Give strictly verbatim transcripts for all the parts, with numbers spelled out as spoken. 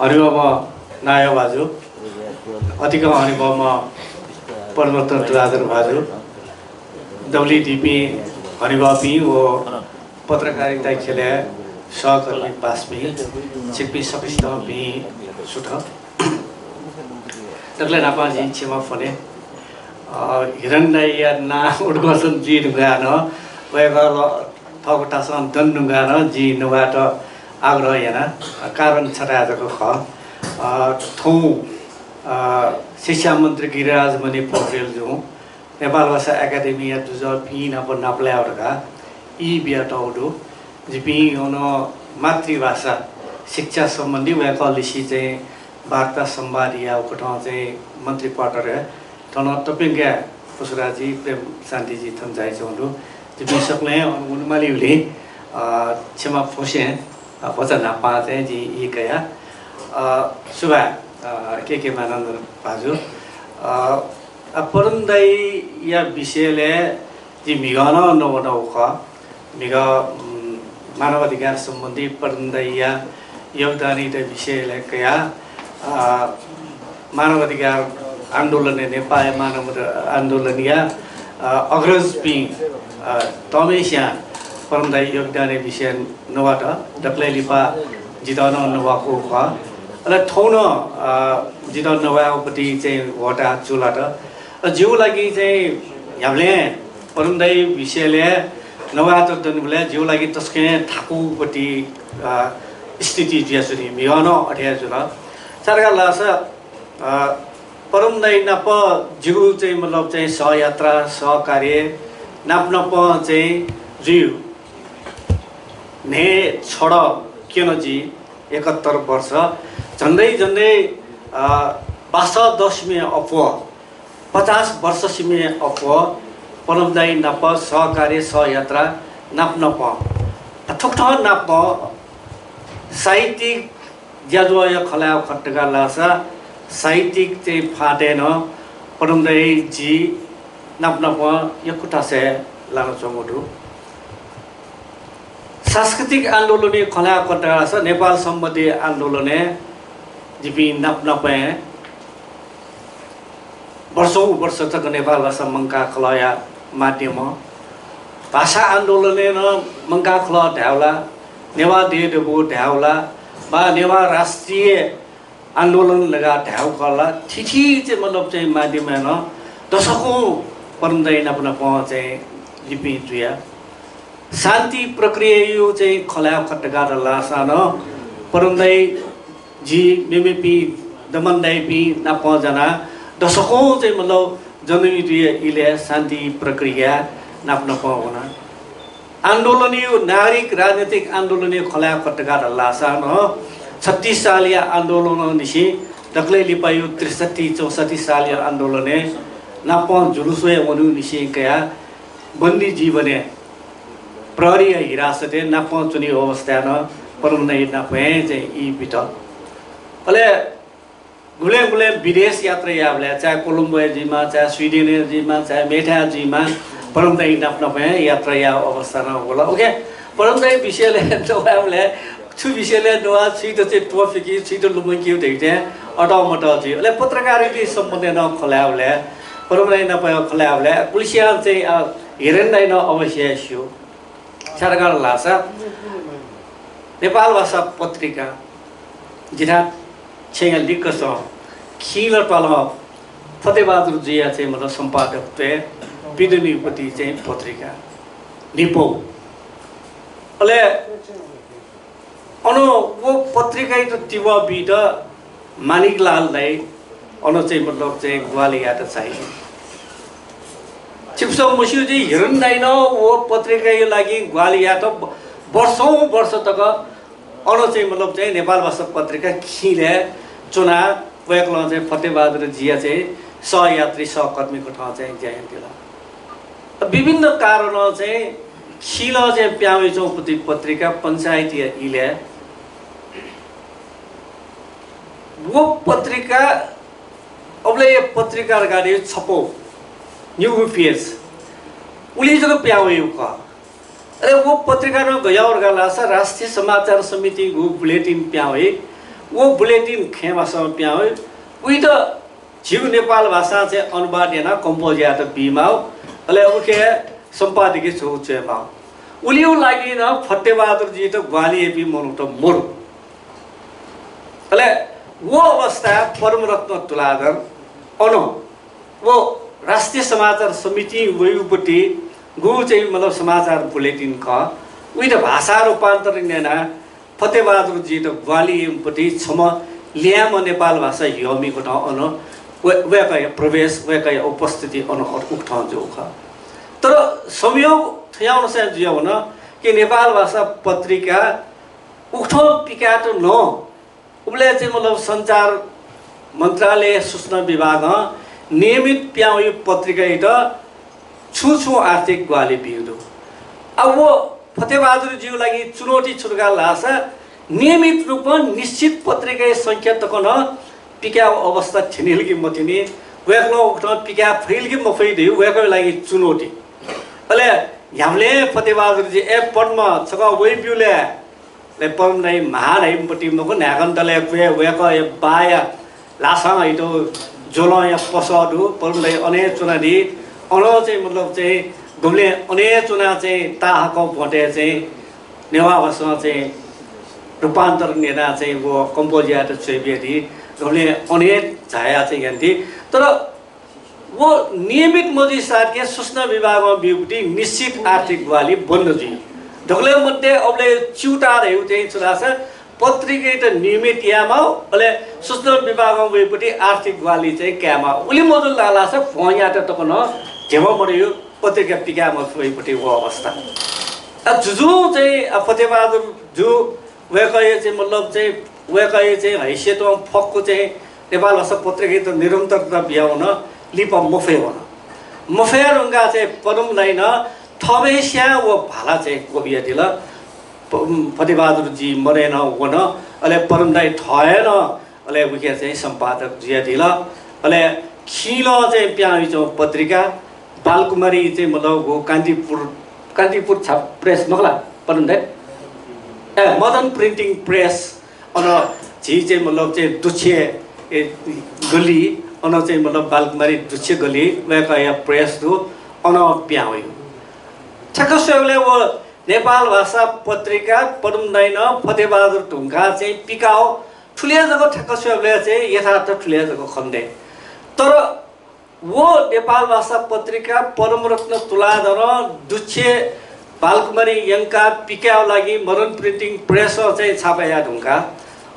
हनेबहःम्ह नायः भाजु, अतिकं हनेबहःम्ह पद्मतोन्त राजन भाजु, डब्ल्युडिपी हनेबहःपिं व पत्रकारिता ख्यलय् सहकर्मी पासापिं, छिकपिं सकसितं भिं सुथ। दकलय् न्हापां जिं क्षमा फ्वने। अ, हिरन दाइया नां उद्घोषण जुइ धुंकाः नं, वय्कः ल-, थःगु थासं दन धुंकाः नं जिं नुगःयात आग्रह याना। अ, कारण छथाय् जक खः। अ, थौं, अ, शिक्षा मन्त्री गिरिराज मणि पौडेलजुं नेपाल भाषा एकेडेमीया दुजःपिं नाप नापलायेगु धकाः ई बियातःगु दु। जिपिं अन मातृभाषा शिक्षा सम्बन्धी वय्कःलिसे चाहिँ वार्ता संवाद याःगु कथं चाहिँ मन्त्री क्वार्टरय् थन तप्यंकाः पुष्पराज जी, प्रेम शान्ति जी थन झायाच्वंगु दु। जिपिं सकलें अन वनेमालीगुलिं, अ, क्षमा फ्वसें, अ, भचा न्हापां चाहिँ जिं ई कया। अ, सुभाय्, अ, के के मानन्धर भाजु। अ, अ, पद्म दाइया विषयलय् जि म्हिगः नं नवानागु खः। म्हिगः, उम्, मानवाधिकार सम्बन्धी पद्म दाइया योगदानयात विषयलय् कयाः, अ, मानवाधिकार आन्दोलनय्, नेपाःया मानव आन्दोलनया, अ, अग्रजपिं, अ, तःम्हेस्यां पद्म दाइया योगदानया विषयय् नवात। दकलय् लिपा जितः नं नवाकूगु खः। अले थौं नं, अ, जितः नवायेगुपति चाहिँ ह्वःताः चूलात। अ, जिगु लागि चाहिँ न्ह्याबलें पद्म दाइया विषयलय् नवायेत दनिबलय् जिगु लागि तसकं थाकुगुपति, अ, स्थिति जुयाच्वनी। म्हिगः नं अथे हे जुल। छाय् धाःसा, अ, पद्म दाइ नाप जिगु चाहिँ मतलब चाहिँ सहयात्रा, सहकार्य नाप नाप चाहिँ जुइ। न्हय् छदँ क्यन जि, एकहत्तर वर्ष। झन्डै झन्डै, अ, बासः दशमय् अप्वः, पचास वर्ष सिमय् अप्वः पद्म दाइ नाप सहकार्य सहयात्रा नाप नाप। अ, थुकथं नाप साहित्यिक ज्याझ्वःया खँ ल्हायेगु खः धकाः धाःसा साहित्यिक चाहिँ फाँटय् नं पद्म दाइ जि नाप नाप यक्व थासय् लानाच्वंगु दु। सांस्कृतिक आन्दोलनया खँ ल्हायेगु खः धकाः धाःसा नेपाल संवत्सरीय आन्दोलनय् जिपिं नाप नापं वर्षौं वर्ष तक नेपाल भाषा मंकाः खलःया माध्यमं, भाषा आन्दोलनय् नं मंकाः खलः धायेगु ला, नेवाः देय् दबू धायेगु ला, वा नेवाः राष्ट्रिय आन्दोलन धकाः धायेगु खलः ला, थीथी चाहिँ मतलब चाहिँ माध्यमय् नं दशकौं पद्म दाइ नाप नापं चाहिँ लिपिं जुया। शान्ति प्रक्रियाया चाहिँ खँ ल्हायेगु खः धकाः धाःसा नं पद्म दाइ, जि, मेमेपिं दमन दाइपिं नाप जानाः दशकौं चाहिँ मतलब जनयुद्धया इलय् शान्ति प्रक्रिया नाप नापं वना। आन्दोलनया, नागरिक राजनीतिक आन्दोलनया खँ ल्हायेगु खः धकाः धाःसा नं छत्तीस सालया आन्दोलनंनिसें दकलय् लिपाया त्रिसट्ठी चौसट्ठी सालया आन्दोलनय् नाप जुलुसय् वनेगुनिसें कयाः बन्दी जीवनय् प्रहरीया हिरासतय् नाप च्वनीगु अवस्थाय् नं पद्म दाइ नाप हे चाहिँ ई बित। अले गुलें गुलें विदेश यात्रा याःबलय्, चाहे कोलम्बोय् जुइमा, चाहे स्विडेनय् जुइमा, चाहे मेथाय् जुइमा, पद्म दाइ नाप नाप हे यात्रा याःगु अवस्था नं वल। OK, पद्म दाइ विषयलय् नवायेबलय् छु विषयलय् नवाः, छुइत चाहिँ त्वःफिकी, छुइत लुमंकी धइथें अतःमतः जुइ। अले पत्रकारिता सम्बन्धी नं खँ ल्हायेबलय्, पद्म दाइ नाप खँ ल्हायेबलय् गुलिस्यां चाहिँ, अ, हिरेन दाइ नं अवश्य हे स्यू। छाय् धकाः धाःसा नेपाल भाषा पत्रिका जिथाय् छेँया लिक्कसं खिं ला त्वालं फतेबहादुर जुया चाहिँ मतलब सम्पादकत्वय् पिदनीपति चाहिँ पत्रिका न्हिपौ। अले अन व पत्रिकायात तिबः बीत माणिकलाल दाइ अन चाहिँ मतलब चाहिँ ग्वाहालि यायेत झाइ। छिकपिन्सं मस्यू जुइ, हिरेन दाइनं व पत्रिकाया लागि ग्वाहालि यायेत ब-, वर्षौं वर्ष तक अन चाहिँ मतलब चाहिँ नेपाल भाषा पत्रिका खिंलय् च्वनाः वय्कलं चाहिँ फतेबहादुर जुया चाहिँ सहयात्री सहकर्मी कथं चाहिँ ज्या यानादिल। विभिन्न कारणं चाहिँ खिंलय् चाहिँ पिहां वयाच्वंगु पत्रि-, पत्रिका पञ्चायतया इलय् व पत्रिका अबलय् पत्रिका धकाः छपौ न्हूगु page उलि जक पिहां वयागु खः। अले व पत्रिका नं गज्याःगु धकाः धाःसा राष्ट्रिय समाचार समितिं गु बुलेटिन पिहां वइ, व बुलेटिन खँय् भाषां पिहां वइ, उइत झीगु नेपाल भाषां चाहिँ अनुवाद यानाः कम्पोज यायेत बीमाः, अले उखे सम्पादकीय छगू च्वयेमाः। उलिगु लागि नं फतेबहादुरजीत ग्वाहालि याइपिं मनूत मरु। अले व अवस्थाय् पद्मरत्न तुलाधर अन व राष्ट्रिय समाचार समितिं वइगुपट्टि गु चाहिँ मतलब समाचार बुलेटिन खः, उइत भाषा रूपान्तरण यानाः फतेबहादुरजीत ग्वाहालि याइगुपट्टि छम्ह ल्याय्म्ह नेपाल भाषा यःमिगु नं अन वय्-, वय्कःया प्रवेश, वय्कःया उपस्थिति अन उकथं जूगु खः। तर संयोग थज्याःगु अनुसार जुयावन कि नेपाल भाषा पत्रिका उकथं पिकायेत नं उबलय् चाहिँ मतलब सञ्चार मन्त्रालय सूचना विभागं नियमित पिहां वइगु पत्रिकायात छुं छुं आर्थिक ग्वाहालि बीगु दु। अब व फतेबहादुरजीया लागि चुनौती छु धकाः धाःसा नियमित रूपं निश्चित पत्रिकाया संख्या तक नं पिकायेगु अवस्था थ्यनीगु कि मथ्यनी, वय्कलं उकथं पिकाये फइगु कि मफइगु धइगु वय्कःया लागि चुनौती। अले न्ह्याबलें फतेबहादुरजी, ए पद्म, छकः वइब्यु ले। अले पद्म दाइ म्हां धाइम्ह पति मखु, न्हाय्कं तले क्वय् वय्कःया बाया लासां हइतु ज्वलंया पसः दु, पद्म दाइ अन हे च्वनादी। अन चाहिँ मतलब चाहिँ गुबलें अन हे च्वनाः चाहिँ ताहाकः ब्वँतय् चाहिँ नेवाः भाषां चाहिँ रूपान्तरण यानाः चाहिँ व कम्पोज यायेत च्वय् बियादी। गुबलें अन हे झायाः चाहिँ यानादी। तर व नियमित मजुइसाथं सूचना विभागं बीगुति निश्चित आर्थिक ग्वाहालि बन्द जुइ। दकलय् मध्ये अबलय् च्यूताः धइगु चाहिँ छु धाःसा पत्रिकायात नियमित यायेमाः, अले सूचना विभागं वइगुति आर्थिक ग्वाहालि चाहिँ कायेमाः। उलि मजुल धाःसा भ्वं यायेत तक नं ध्यबा मदइगु पत्रिका पिकाये मफइगुति व अवस्था। आ, जुजुं चाहिँ, आ, फतेबहादुर जु वय्कःया चाहिँ मतलब चाहिँ वय्कःया चाहिँ हैसियतं फक्व चाहिँ नेपाल भाषा पत्रिकायात निरन्तरता बियावन लिपा मफय्वन। मफये धुंकाः चाहिँ पद्म दाइनं थःम्हस्यां व भाला चाहिँ क्वबियादिल। प-, फतेबहादुरजी मदय् नं वन, अले पद्म दाइ थः हे नं अले उके चाहिँ सम्पादक जुयादिल। अले खिलं चाहिँ पिहां वइच्वंगु पत्रिका बालकुमारी चाहिँ मतलब व कान्तिपुर, कान्तिपुर छाप प्रेस मखु ला पद्म दाइ? ए, मदन प्रिन्टिङ प्रेस। अन झी चाहिँ मतलब चाहिँ दुच्छे, ए, गल्ली, अन चाहिँ मतलब बालकुमारी दुच्छे गल्ली वय्कःया प्रेस दु, अन पिहां वइ। ठ्याक्क स्वयेबलय् व नेपाल भाषा पत्रिका पद्म दाइनं फतेबहादुर धुंकाः चाहिँ पिकाः थुलि जक ठ्याक्क स्वयेबलय् चाहिँ यथार्थ थुलि जक खने दइ। तर व नेपाल भाषा पत्रिका पद्मरत्न तुलाधरं दुच्छे बालकुमारी यंकाः पिकायेगु लागि मदन प्रिन्टिङ प्रेसं चाहिँ छापा याये धुंकाः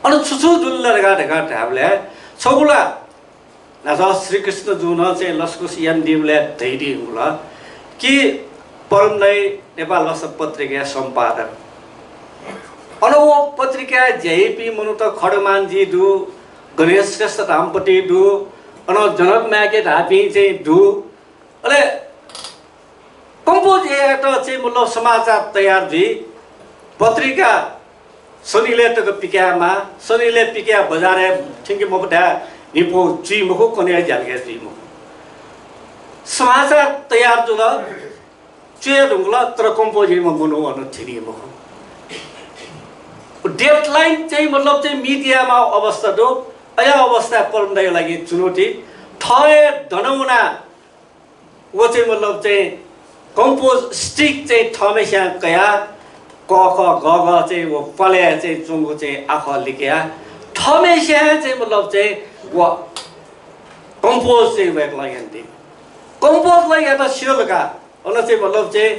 अन छु छु जुल धकाः, धकाः धायेबलय् छगू ला न्हाचः श्रीकृष्ण जुं नं चाहिँ लसकुस यानादीबलय् धयादीगु ला कि पद्म दाइ नेपाल भाषा पत्रिकाया सम्पादक। अन व पत्रिकाय् ज्या याइपिं मनूत खड्गमानजी दु, गणेश श्रेष्ठ धाम्पति दु, अन जनक माय्के धाःपिं चाहिँ दु। अले कम्पोज यायेत चाहिँ मतलब समाचार तयार जुइ, पत्रिका सनिलय् तक पिकायेमाः, सनिलय् पिकायेगु बजारय् थ्यंके मफु धाये न्हिपु जुइ मखु, कन्हय् ज्यालगय् जुइ मखु। समाचार तयार जुल, च्वये धुंकल, तर कम्पोज याइम्ह मनू अन थ्यनी मखु। डेडलाइन चाहिँ मतलब चाहिँ मीत यायेमाःगु अवस्था दु। अज्याःगु अवस्थाय् पद्म दाइया लागि चुनौती। थः हे दनाः वनाः व चाहिँ मतलब चाहिँ कम्पोज स्टिक चाहिँ थःम्हस्यां कयाः क ख ग घ चाहिँ व प्वालय् चाहिँ च्वंगु चाहिँ आखः लिकयाः थःम्हस्यां चाहिँ मतलब चाहिँ व कम्पोज चाहिँ वय्कलं यानादी। कम्पोज ला यात सिधल का। अन चाहिँ मतलब चाहिँ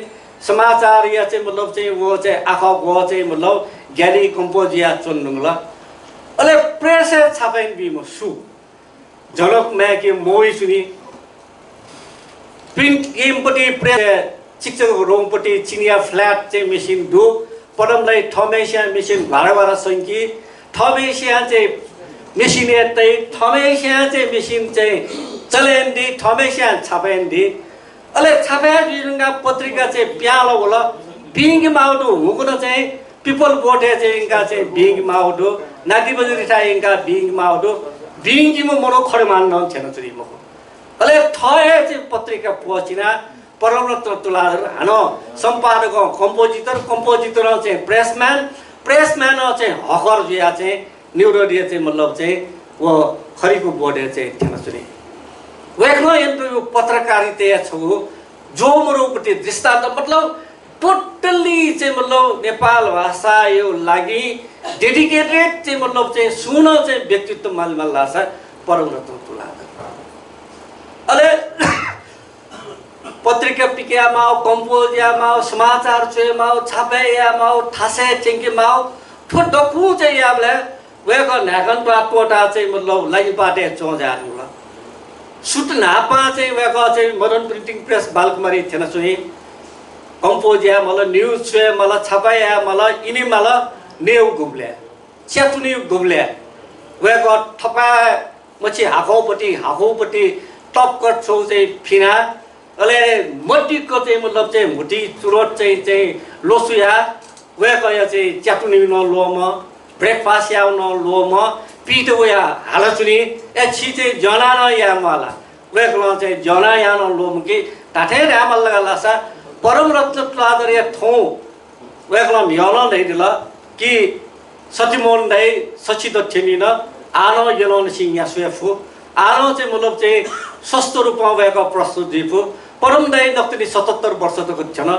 समाचारया चाहिँ मतलब चाहिँ व चाहिँ आखः ग्वः चाहिँ मतलब ग्यानाः कम्पोज याः च्वने धुंकल। अले प्रेसय् छापा यानाबीम्ह सु? जनक माय्के मवइच्वनी। प्रिन्ट याइम्ह पति प्रेस चिकिचा रोमपति चिनिया फ्ल्याट चाहिँ मेसिन दु। पद्म दाइ थःम्हस्यां मेसिन घ्वारा घ्वारा संकी। थःम्हस्यां चाहिँ मेसिनय् तइ, थःम्हस्यां चाहिँ मेसिन चाहिँ चले यानादी, थःम्हस्यां छापा यानादी। अले छापा याये जुइ धुंकाः पत्रिका चाहिँ पिहां ला वल। बिंके माःगु दु, हुंकन चाहिँ पिपल बोटय् चाहिँ यंकाः चाहिँ बिंके माःगु दु, नातिबजुलिथाय् यंकाः बिंके माःगु दु। बिंकीम्ह मनू खड्गमान नं थ्यनाच्वनी मखु। अले थः हे चाहिँ पत्रिका प्वःचिनाः परमरत्न तुलाधर हानं सम्पादकं composer, composer चाहिँ pressman, pressman चाहिँ hawker जुयाः चाहिँ न्यू रेडियो चाहिँ मतलब चाहिँ व खरीको बोर्डय् चाहिँ थ्यनाच्वनी। वय्कलं यानातःगु पत्रकारिताया छगू ज्वःमरुगु दृष्टान्त, मतलब totally चाहिँ मतलब नेपाल भाषाया लागि dedicated चाहिँ मतलब चाहिँ सुं नं चाहिँ व्यक्तित्व माल माल धाःसा परमरत्न तुलाधर। अले पत्रिका पिकयामाः, compose यायेमाः, समाचार च्वयेमाः, छापय् यायेमाः, थासय् च्यंकेमाः, थ्व दक्व चाहिँ याःबलय् वय्कः न्हाय्कं त्वाः त्वःताः चाहिँ मतलब लागिपाटय् च्वंजाःगु दु। सुथ न्हापां चाहिँ वय्कः चाहिँ Modern Printing Press बालकुमारी थ्यनाच्वनी। Compose यायेमाल, news च्वयेमाल, छापय् यायेमाल, इनेमाल, नयेगु गुबलय्, च्यातुनेगु गुबलय् वय्कः थपाय् मछि हाकःपट्टि, हाकःपट्टि top cut छगू चाहिँ फिनाः, अले मदिक्क चाहिँ मतलब चाहिँ म्हुतुइ चुरोट चाहिँ, चाहिँ ल्वसुयाः वय्कःया चाहिँ च्यातुनेगु नं ल्वःमं, breakfast यायेगु नं ल्वःमं, पित वयाः हालाच्वनी। ए, छि चाहिँ ज्वनाः नं याये म्वाः ला? वय्कलं चाहिँ ज्वनाः यायेगु नं ल्वःमंकी। धात्थें धायेमाल धकाः धाःसा परमरत्न तुलाधरया थौं वय्कलं न्ह्यलं धयादिल कि सत्यमोहन दाइ सच्चिदध्ययनी नं आः नं यलंनिसें न्ह्यासु हे फु। आः नं चाहिँ मतलब चाहिँ स्वस्थ रूपं वय्कः प्रस्तुत जुइ फु। परम दाइ नकतिनि सतहत्तर वर्ष तक थ्यन,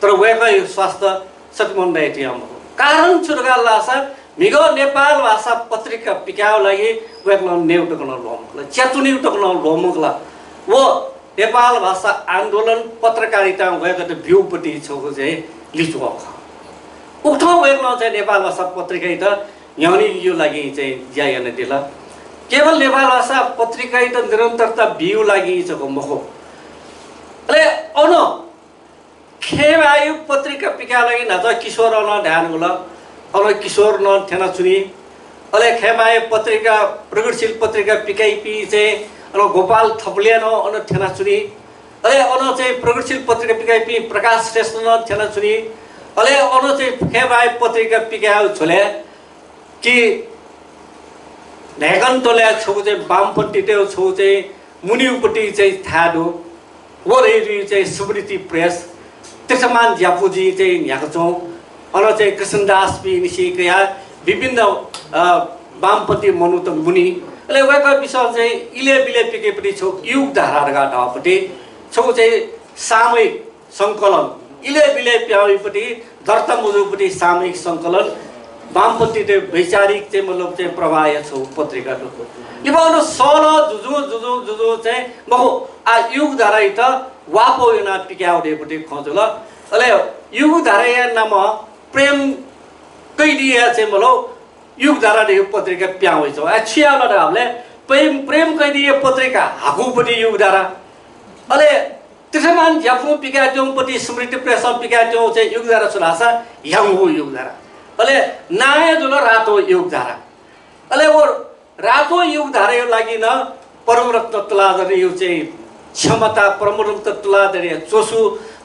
तर वय्कःया स्वास्थ्य सत्यमोहन दाइ थें मखु। कारण छु धकाः धाःसा म्हिगः नेपाल भाषा पत्रिका पिकायेगु लागि वय्कलं नयेगु तक नं ल्वःमंकल, च्यातुनेगु तक नं ल्वःमंकल। व नेपाल भाषा आन्दोलन पत्रकारितां वय्कःयात ब्यूगुपट्टि छगू चाहिँ लिच्वः खः। उकथं वय्कलं चाहिँ नेपाल भाषा पत्रिकायात न्ह्यःने यूगु लागि चाहिँ ज्या यानादिल। केवल नेपाल भाषा पत्रिकायात निरन्तरता बीगु लागि जक मखु। अले अन खँय् बाःया पत्रिका पिकायेगु लागि न्हाचः किशोरं नं धायेधुंकल। अन किशोर नं थ्यनाच्वनी। अले खँय् बाःया पत्रिका, प्रगतिशील पत्रिका पिकाइपिं चाहिँ अन गोपाल थपलिया नं अन थ्यनाच्वनी। अले अन चाहिँ प्रगतिशील पत्रिका पिकाइपिं प्रकाश श्रेष्ठ नं थ्यनाच्वनी। अले अन चाहिँ खँय् बाःया पत्रिका पिकायेगु झ्वलय् कि न्हाय्कं तलय् छगू चाहिँ वामपन्थीतय् छगू चाहिँ मुनिउपट्टि चाहिँ थाय् दु। व धइगु चाहिँ स्मृति प्रेस, तीर्थमान ज्यापुजुं चाहिँ न्ह्याकाच्वं। अन चाहिँ कृष्णदासपिंनिसें कयाः विभिन्न, अ, वामपन्थी मनूत मुनि। अले वय्कःपिसं चाहिँ इलय् बिलय् पिकेपट्टि छगू युगधारा धकाः धाःपट्टि छगू चाहिँ सामयिक संकलन, इलय् बिलय् पिहां वइपट्टि, दर्ता मजूपट्टि सामयिक संकलन, वामपन्थीतय् वैचारिक चाहिँ मतलब चाहिँ प्रवाहया छगू पत्रिका दु। लिपा अन सल जुजुं जुजुं जुजुं चाहिँ मखु, आः युगधारायात वापः यानाः पिकायेगु धइपट्टि खँ जुल। अले युगधाराया नामं प्रेम कैदीया चाहिँ मतलब युगधारा धइगु पत्रिका पिहां वइच्वं। आः छु याः धाःबलय् प्रेम, प्रेम कैदीया पत्रिका हाकुपट्टि युगधारा। अले तीर्थमान ज्यापुं पिकायेत्यंपट्टि स्मृति प्रेसं पिकायेत्यंगु चाहिँ युगधारा छु धाःसा ह्याउँगु युगधारा। अले नां हे जुल रातो युगधारा। अले व रातो युगधाराया लागि नं परमरत्न तुलाधरया चाहिँ क्षमता, परमरत्न तुलाधरया च्वसु,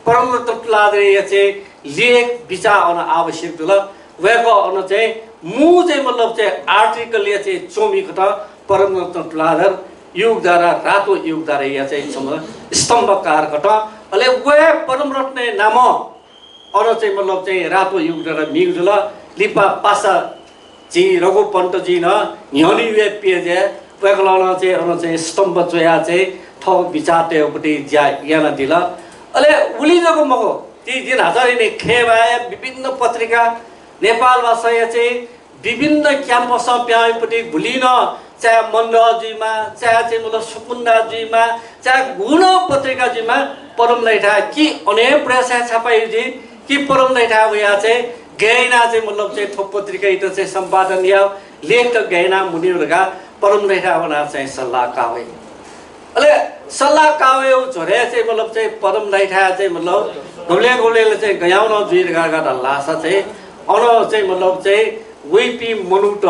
परमरत्न तुलाधरया चाहिँ लेख बिचाः अन आवश्यक जुल। वय्कः अन चाहिँ मू चाहिँ मतलब चाहिँ आर्टिकलया चाहिँ च्वमिकथं परमरत्न तुलाधर युगधारा, रातो युगधाराया चाहिँ छम्ह स्तम्भकारकथं। अले व हे परमरत्नया नामं अन चाहिँ मतलब चाहिँ रातो युगधारा मीगु जुल। लिपा पासा झी रघु पन्तजुं नं न्ह्यःने यूया पेजय् वय्कलं नं चाहिँ अन चाहिँ स्तम्भ च्वयाः चाहिँ थःगु बिचाः तयेगुपट्टि ज्या यानादिल। अले उलि जक मखु, ति जिं न्हाचः न्यने खँय् बाःया विभिन्न पत्रिका, नेपाल भाषाया चाहिँ विभिन्न क्याम्पसं पिहां वइपट्टि गुलिं नं, चाहे मन्दः जुइमा, चाहे चाहिँ मतलब सुकुन्दा जुइमा, चाहे गुगुं नं पत्रिका जुइमा, पदम दाइथाय् कि अन हे प्रेसय् छापा याइ जुइ कि पदम दाइथाय् वयाः चाहिँ गय् यानाः चाहिँ मतलब चाहिँ थ्व पत्रिकायात चाहिँ सम्पादन याः, लेखत गय् यानाः मुने धकाः पदम दाइथाय् वनाः चाहिँ सल्लाह काः वइ। अले सल्लाह काः वयेगु झ्वलय् चाहिँ मतलब चाहिँ पदम दाइथाय् चाहिँ मतलब गुबलें गुबलें चाहिँ गय् याःगु नं जुइ धकाः धाःसा चाहिँ अन चाहिँ मतलब चाहिँ वइपिं मनूत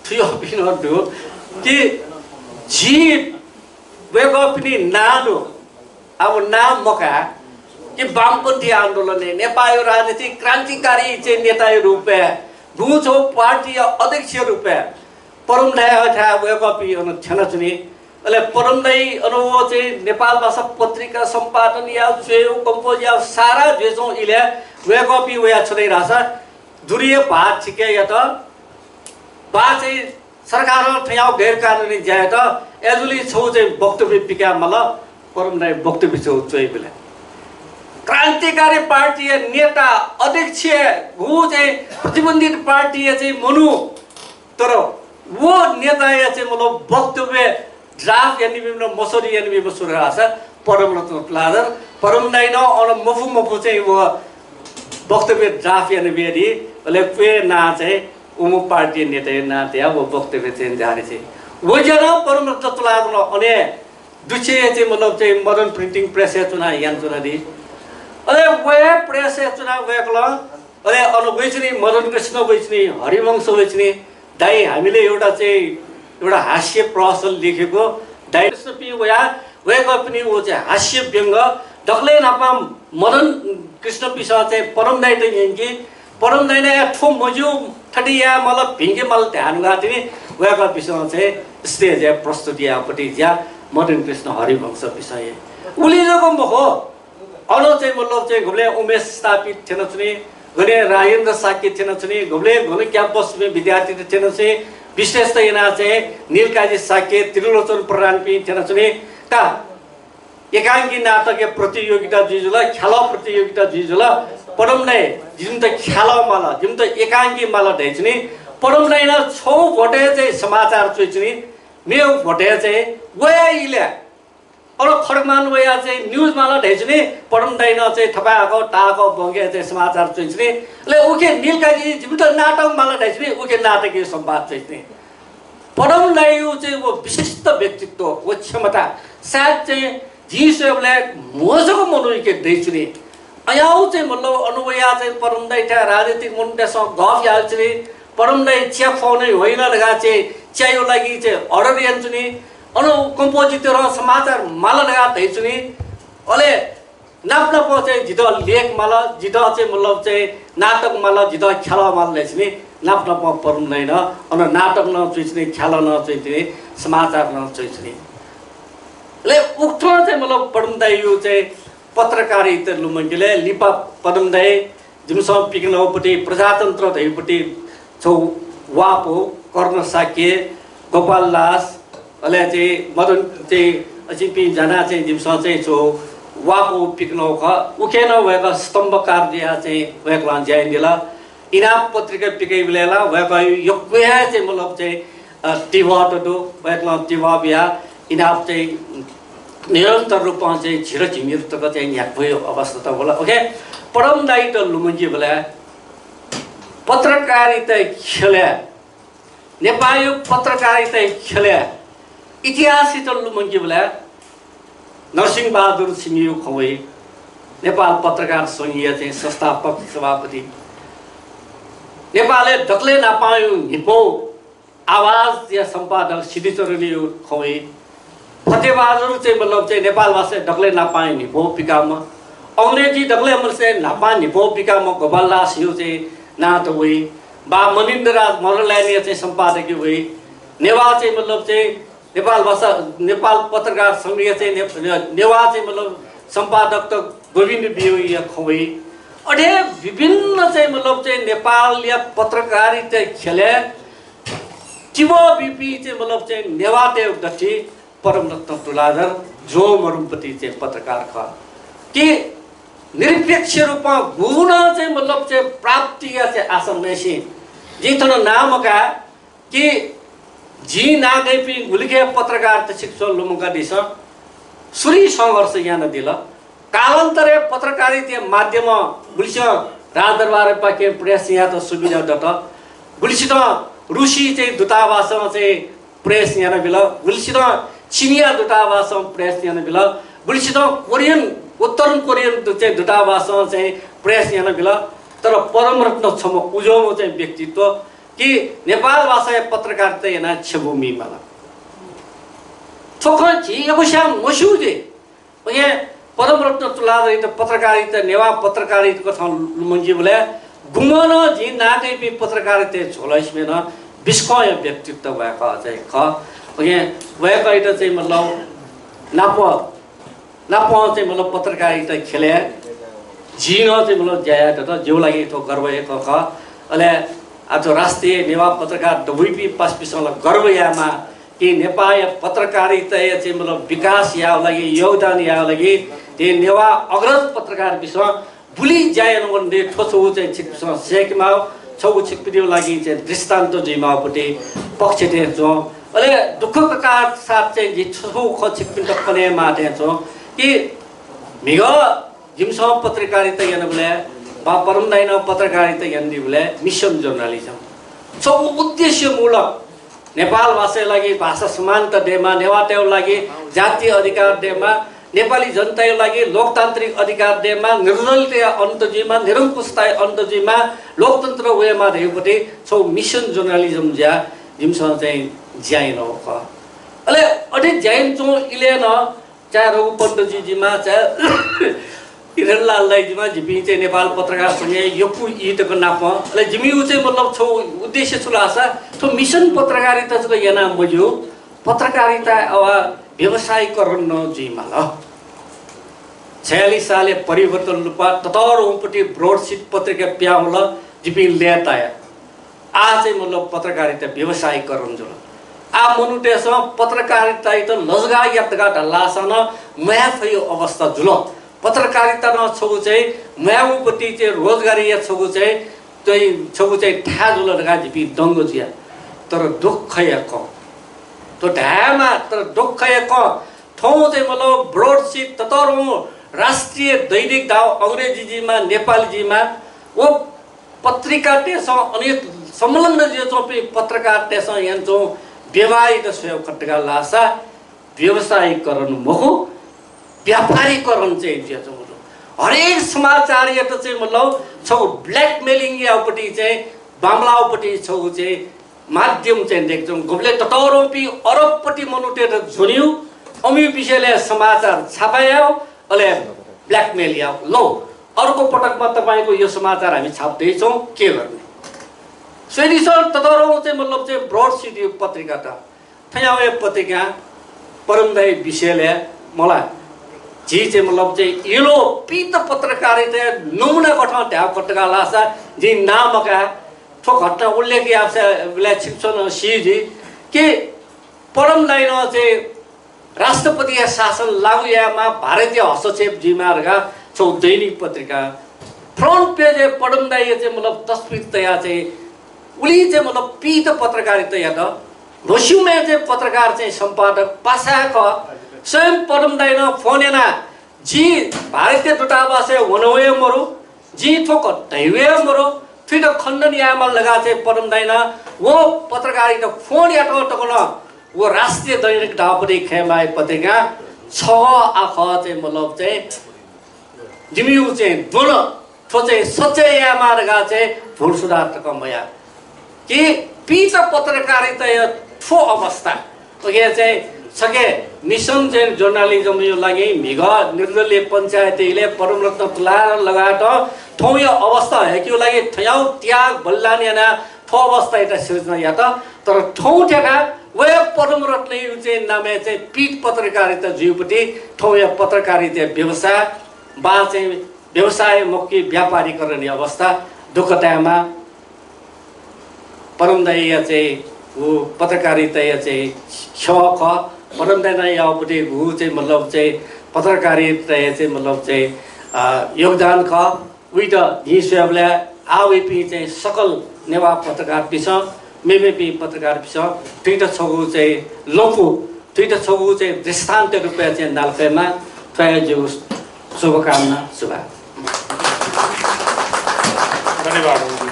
थुयाःपिं नं दु कि झी वय्कःपिनि नां दु, अब नां मकाः कि वामपन्थी आन्दोलनय् नेपाःया राजनीतिक क्रान्तिकारी चाहिँ नेताया रूपय्, गुगुं छगू पार्टीया अध्यक्षया रूपय् पदम दाइथाय् वय्कःपिं अन थ्यनाच्वनी। अले पदम दाइ अन व चाहिँ नेपाल भाषा पत्रिका सम्पादन या, च्वय्, कम्पोज या, सारा जुयाच्वंगु इलय् वय्कःपिं वया छु धाइ धाःसा दुरिया भार छिके यात। वा चाहिँ सरकारं थज्याःगु गैरकानुनी ज्या यात। अय्जूगुलिं छगू चाहिँ वक्तव्य पिकाये माल। पदम दाइ वक्तव्य छगू च्वइबलय् क्रान्तिकारी पार्टीया नेता, अध्यक्ष, गु चाहिँ प्रतिबन्धित पार्टीया चाहिँ मनू, तर व नेताया चाहिँ मतलब वक्तव्य draft यानाबीम्ह, मसौदा यानाबीम्ह सु धाःसा पदमरत्न तुलाधर। पदम दाइनं अन मफु मफु चाहिँ व वक्तव्य draft यानाबियादी। अले क्वय् नां चाहिँ उम्ह पार्टी नेताया नां तयाः व वक्तव्य चाहिँ जारी चाहिँ। व ज्या नं पदमरत्न तुलाधरं अन हे दुच्छेँया चाहिँ मतलब चाहिँ Modern Printing Press-य् च्वनाः यानाच्वनादी। अले व हे press-य् च्वनाः वय्कलं अले अन वइच्वनी, मदन कृष्ण वइच्वनी, हरिवंश वइच्वनी। दाइ, हामीले एउटा चाहिँ एउटा हास्य प्रहसन लेखेको। दाइ कृष्णपिं वया, वय्कःपिनि व चाहिँ हास्य व्यंग। दकलय् न्हापां मदन कृष्णपिसं चाहिँ पदम दाइत न्यंकी। पदम दाइनं या थ्व मज्यू, थथे याये माल, भिंके माल धाये धुंकाः तिनि वय्कःपिसं चाहिँ stage-य् प्रस्तुत याःपट्टि ज्या मदन कृष्ण हरिवंशपिसं हे। उलि जक मखु, अन चाहिँ मतलब चाहिँ गुबलें उमेश स्थापित थ्यनाच्वनी, गने राजेन्द्र शाक्य थ्यनाच्वनी, गुबलें गन campus-य् विद्यार्थीत थ्यनाच्वनी, विशेषतः यानाः चाहिँ नीलकाजी शाक्य, त्रिलोचन प्रधानपिं थ्यनाच्वनी। का एकांकी नाटकया प्रतियोगिता जुइ जुल, ख्यालः प्रतियोगिता जुइ जुल। पदम दाइ, जिमित ख्यालः माल, जिमित एकांकी माल धाइच्वनी। पदम दाइनं छगू भोटय् चाहिँ समाचार च्वइच्वनी, मेगु भोटय् चाहिँ वया इलय् अन खड्गमान वया चाहिँ news माल धाइच्वनी। पदम दाइनं चाहिँ थपाय्क ताःक बंके चाहिँ समाचार च्वइच्वनी। अले उखे नीलकाजी जिमित नाटक माल धाइच्वनी, उखे नाटकया संवाद च्वइच्वनी। पदम दाइया चाहिँ व विशिष्ट व्यक्तित्व, व क्षमता सायद चाहिँ जिं स्वयेबलय् म्हो जक मनूयाके दइच्वनी। अयाउ चाहिँ मतलब अन वया चाहिँ पदम दाइथाय् राजनीतिक मनूतय्सं गफ याइच्वनी। पदम दाइ च्या फ्वने होइन धकाः चाहिँ च्याया लागि चाहिँ order यानाच्वनी। अन compositor-ं समाचार माल धकाः धाइच्वनी। अले नाप नापं चाहिँ जितः लेख माल, जितः चाहिँ मतलब चाहिँ नाटक माल, जितः ख्यालः माल धाइच्वनी। नाप नापं पदम दाइनं अन नाटक नं च्वइच्वनी, ख्यालः नं च्वइच्वनी, समाचार नं च्वइच्वनी। अले उकथं चाहिँ मतलब पदम दाइया चाहिँ पत्रकारिता लुमंकेलय् लिपा पदम दाइ जिमिसं पिकनापट्टि प्रजातन्त्र धइपट्टि छगू वापः, कर्ण शाक्य, गोपाल दास, अले चाहिँ मदन चाहिँ अजिपिं जानाः चाहिँ जिमिसं चाहिँ छगू वापः पिकनागु खः। उखे नं वय्कः स्तम्भकार जुयाः चाहिँ वय्कलं ज्या यानादिल। इनाप पत्रिका पिकइबलय् ला वय्कःया यक्व हे चाहिँ मतलब चाहिँ, अ, तिबः दु। वय्कलं तिबः बियाः इनाप चाहिँ निरन्तर रूपं चाहिँ झिर झिंनिदँ तक चाहिँ न्ह्याक्वया अवस्था तक वल। OK, पदम दाइत लुमंकेबलय् पत्रकारिता ख्यलय्, नेपाःया पत्रकारिता ख्यलय् इतिहासइत लुमंकेबलय् नरसिंह बहादुर सिंहया खँ वइ, नेपाल पत्रकार संघया चाहिँ संस्थापक सभापति, नेपालय् दकलय् न्हापांया न्हिपौ आवाजया सम्पादक सिद्धिचरणया खँ वइ। फतेबहादुर चाहिँ मतलब चाहिँ नेपाल भाषाय् दकलय् न्हापां न्हिपौ पिकाःम्ह, अंग्रेजी दकलय् मतलब चाहिँ न्हापां न्हिपौ पिकाःम्ह गोपाल दासया चाहिँ नां त वइ। बा मनिन्द्र राज मदनलायनया चाहिँ सम्पादक वइ। नेवाः चाहिँ मतलब चाहिँ नेपाल भाषा, नेपाल पत्रकार संघया चाहिँ ने-, नेवाः चाहिँ मतलब सम्पादक त गोविन्द बियोया खँ वइ। अथे विभिन्न चाहिँ मतलब चाहिँ नेपालया पत्रकारिता ख्यलय् तिबः बीपिं चाहिँ मतलब चाहिँ नेवाःतय् दथुइ पद्मरत्न तुलाधर ज्वं मरुम्ह पति चाहिँ पत्रकार खः कि निरपेक्ष रूपं गुगुं नं चाहिँ मतलब चाहिँ प्राप्तिया चाहिँ आशा मयासें जिं थन नां मकाये कि जिं नां काइपिं गुलिखे पत्रकारिता छिकपिन्सं लुमंकादिसँ। सुरुइ संघर्ष यानादिल। कालान्तरय् पत्रकारिताया माध्यमं गुलिसितं राजदरबारपाखें press यायेत सुविधा दत। गुलिसितं रुसी चाहिँ दूतावासं चाहिँ press यानाबिल। गुलिसितं चिनिया दूतावासं press यानाबिल। गुलिसितं कोरियन, उत्तरन कोरियन दु-, चाहिँ दूतावासं चाहिँ press यानाबिल। तर पद्मरत्न छम्ह उज्वःम्ह चाहिँ व्यक्तित्व कि नेपाल भाषाया पत्रकारिता यानाः छ्यबू मीमाल। थ्व खँ झी यक्वस्यां मस्यू जुइ। उकिं पद्मरत्न तुलाधरयात पत्रकारिता, नेवाः पत्रकारिता कथं लुमंकेबलय् गुम्हं नं जिं नां काइपिं पत्रकारिताया झ्वलय् सिबें नं बिस्कंया व्यक्तित्व वय्कः चाहिँ खः। OK, वय्कःयात चाहिँ मतलब नाप नापं चाहिँ मतलब पत्रकारिता ख्यलय् जिं नं चाहिँ मतलब ज्या याये दत, जिगु लागि थ्व गर्वया खँ खः। अले आः थ्व राष्ट्रिय नेवाः पत्रकार दबुइपिं पासापिसं ला गर्व यायेमाः कि नेपाःया पत्रकारिताया चाहिँ मतलब विकास यायेगु लागि, योगदान यायेगु लागि थ्व नेवाः अग्रज पत्रकारपिसं बुलि ज्या यानावने दइ। थ्व छगू चाहिँ छिकपिसं सय्केमाः, छगू छिकपिनिगु लागि चाहिँ दृष्टान्त जुइमाःगु पति पक्ष थें च्वं। अले दुःखका साथ चाहिँ जिं छगू खँ छिकपिन्त कनेमाः थें च्वं कि म्हिगः जिमिसं पत्रकारिता यानाबलय् वा परम दाइनं पत्रकारिता यानादीबलय् mission journalism, छगू उद्देश्यमूलक नेपाल भाषाया लागि भाषा समानता दयेमा, नेवाःतय्गु लागि जातीय अधिकार दयेमा, नेपाली जनताया लागि लोकतान्त्रिक अधिकार दयेमा, निर्दलीयताया अन्त जुइमा, निरंकुशताया अन्त जुइमा, लोकतन्त्र वयेमा धइगु पति छगू mission journalism जुयाः जिमिसं चाहिँ ज्या यानागु खः। अले अथे ज्या यानाच्वंगु इलय् नं चाहे रघु पन्तजी जुइमा, चाहे हिरणलाल दाइ जुइमा, जिपिं चाहिँ नेपाल पत्रकार संघया यक्व ई तक नाप। अले जिमिगु चाहिँ मतलब छगू उद्देश्य छु धाःसा थ्व mission पत्रकारिता जक याना मज्यू, पत्रकारिता अथवा व्यावसायीकरण नं जुइमाल। छयालिस सालय् परिवर्तन लिपा ततःधंगु पति broadsheet पत्रिका पिहां वल, जिपिं लय्ताया। आः चाहिँ मतलब पत्रकारिता व्यावसायीकरण जुल। आः मनूतय्सं पत्रकारितायात लजगाः यात धकाः धाःसा नं म्वाये फइगु अवस्था जुल। पत्रकारिता नं छगू चाहिँ म्वायेगु पति चाहिँ रोजगारीया छगू चाहिँ, चाहिँ छगू चाहिँ थाय् जुल धकाः जिपिं दंग जुया। तर दुःखया खँ, थ्व धायेमाः, तर दुःखया खँ, थौं चाहिँ मतलब broadsheet ततःधंगु राष्ट्रिय दैनिक धाःगु अंग्रेजी जुइमा, नेपाली जुइमा, व पत्रिकातय्सं अन संलग्न जुयाच्वंपिं पत्रकारतय्सं यानाच्वंगु व्यवहारयात स्वयेगु खः धकाः धाःसा व्यावसायीकरण मखु, व्यापारीकरण चाहिँ जुयाच्वंगु दु। हरेक समाचारयात चाहिँ मतलब छगू blackmailing याःगु पति चाहिँ, बांमलाःगु पति छगू चाहिँ माध्यम चाहिँ दयेकाच्वंगु। गुबलें ततःधंपिं अरबपति मनूतय्त ज्वनीगु, अमिगु विषयलय् समाचार छापा यायेगु, अले blackmail यायेगु। लौ, अर्को पटकमा तपाईंको यो समाचार हामी छाप्दैछौं, के गर्ने? स्वयादिसँ, ततःधंगु चाहिँ मतलब चाहिँ broadsheet पत्रिका त। थज्याःगु पत्रिकां परम दाइ विषयलय् मला झी चाहिँ मतलब चाहिँ यलो पीत पत्रकारिताया नमूना कथं धायेगु खः धकाः धाःसा जिं नां मकाये, थ्व घटना उल्लेख याःबलय् छिकपिन्सं नं सी जुइ कि परम दाइनं चाहिँ राष्ट्रपतिया शासन लागू यायेमाः, भारतीय हस्तक्षेप जुइमाः धकाः छगू दैनिक पत्रिका front page-य् परम दाइया चाहिँ मतलब तस्बिर तयाः चाहिँ उलि चाहिँ मतलब पीत पत्रकारिता यात। म्हस्यूम्ह चाहिँ पत्रकार चाहिँ सम्पादक पासाय् खः। स्वयं परम दाइनं फोन यानाः जिं भारतीय दूतावासय् वने वये मरु, जिं थ्व खँ धयावये मरु, थुइत खण्डन यायेमाल धकाः चाहिँ परम दाइनं व पत्रकारयात फोन यात तक नं व राष्ट्रिय दैनिक धाःगु पत्रिका खयेमाःया पत्रिकां छगः आखः चाहिँ मतलब चाहिँ जिमिगु चाहिँ द्वन, थ्व चाहिँ सच्यायेमाः धकाः चाहिँ भुल सुधार तक मयाः। कि पीत पत्रकारिताया थ्व अवस्था, OK, चाहिँ छखे mission चाहिँ journalism-या लागि म्हिगः निर्दलीय पञ्चायत इलय् परमरत्न तुलाधर लगायत थौंया अवस्था हयेकेगु लागि थज्याःगु त्याग बलिदान यानाः थ्व अवस्थायात सिर्जना यात। तर थौं थ्यंकाः व हे परमरत्नया चाहिँ नामय् चाहिँ पीत पत्रकारिता जुइगु पति थौंया पत्रकारिताया व्यवसाय वा चाहिँ व्यवसाय मखु कि व्यापारीकरणया अवस्था। दुःख तायेमाः, परम दाइया चाहिँ व पत्रकारिताया चाहिँ ख्यः खः। परम दाइनं याःगु पति व चाहिँ मतलब चाहिँ पत्रकारिताया चाहिँ मतलब चाहिँ, अ, योगदान खः। उइत जिं स्वयेबलय् आः वइपिं चाहिँ सकल नेवाः पत्रकारपिसं, मेमेपिं पत्रकारपिसं थुइत छगू चाहिँ लँपु, थुइत छगू चाहिँ दृष्टान्त रूपय् चाहिँ नालाफयेमा, थ्व हे जिगु शुभकामना, सुभाय्। धन्यवाद।